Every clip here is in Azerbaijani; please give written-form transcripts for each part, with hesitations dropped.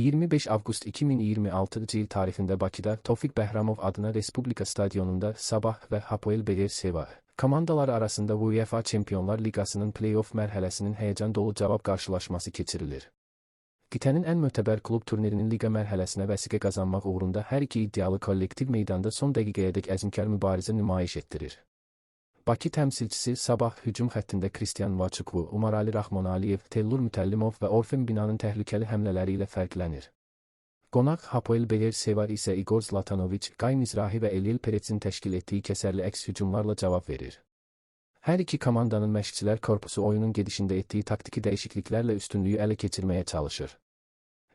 25 avqust 2026-cı il tarixində Bakıda Tofiq Bəhramov adına Respublika stadionunda Sabah və Hapoel Beer-Seva komandaları arasında UEFA Çempionlar Liqasının play-off mərhələsinin həyəcan dolu cavab qarşılaşması keçirilir. Qitənin ən mötəbər klub turnirinin liqa mərhələsinə vəsiqə qazanmaq uğrunda hər iki iddialı kollektiv meydanda son dəqiqəyədək əzmkar mübarizə nümayiş etdirir. Bakı təmsilçisi Sabah hücum xəttində Kristian Vaçukvu, Umarali Rahmonaliyev, Tellur Mütəllimov və Orfen Binanın təhlükəli həmlələri ilə fərqlənir. Qonaq Hapoel Beer-Seva isə Igor Zlatanoviç, Qay Mizrahi və Eliel Peretsin təşkil etdiyi kəsərli əks hücumlarla cavab verir. Hər iki komandanın məşqçilər korpusu oyunun gedişində etdiyi taktiki dəyişikliklərlə üstünlüyü ələ keçirməyə çalışır.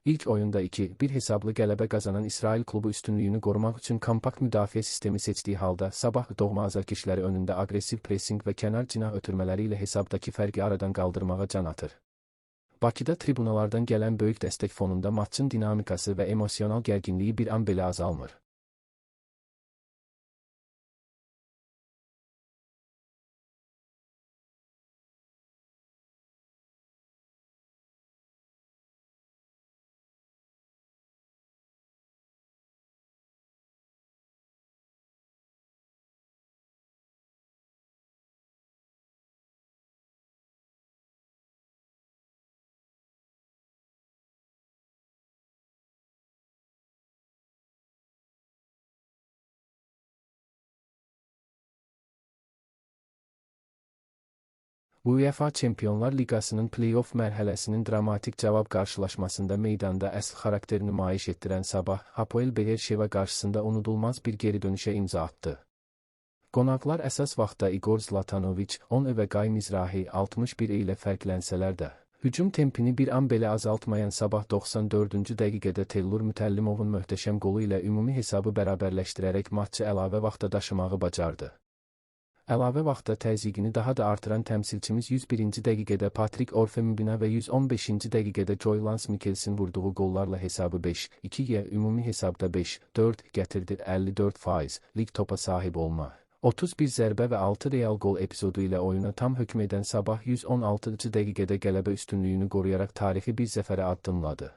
İlk oyunda 2-1 hesablı qələbə qazanan İsrail klubu üstünlüyünü qorumaq üçün kompakt müdafiə sistemi seçdiyi halda Sabah doğma azarkeşləri önündə aqressiv pressing və kənar cinah ötürmələri ilə hesabdakı fərqi aradan qaldırmağa can atır. Bakıda tribunalardan gələn böyük dəstək fonunda matçın dinamikası və emosional gərginliyi bir an belə azalmır. UEFA Çempionlar Liqasının play-off mərhələsinin dramatik cavab qarşılaşmasında meydanda əsl xarakter nümayiş etdirən Sabah, Hapoel Beer-Şeva qarşısında unudulmaz bir geri dönüşə imza atdı. Qonaqlar əsas vaxtda Igor Zlatanoviç 10 və Qay Mizrahi 61 ilə fərqlənsələr də, hücum tempini bir an belə azaltmayan Sabah 94-cü dəqiqədə Tellur Mütəllimovun möhtəşəm qolu ilə ümumi hesabı bərabərləşdirərək matçı əlavə vaxta daşımağı bacardı. Əlavə vaxtda təzyiqini daha da artıran təmsilçimiz 101-ci dəqiqədə Patrik Orfemübina və 115-ci dəqiqədə Joy Lance Mikkelsin vurduğu qollarla hesabı 5-2-yə, ümumi hesabda 5-4 gətirdi. 54% lig topa sahib olma, 31 zərbə və 6 real qol epizodu ilə oyuna tam hökm edən Sabah 116-cı dəqiqədə qələbə üstünlüyünü qoruyaraq tarixi bir zəfərə addımladı.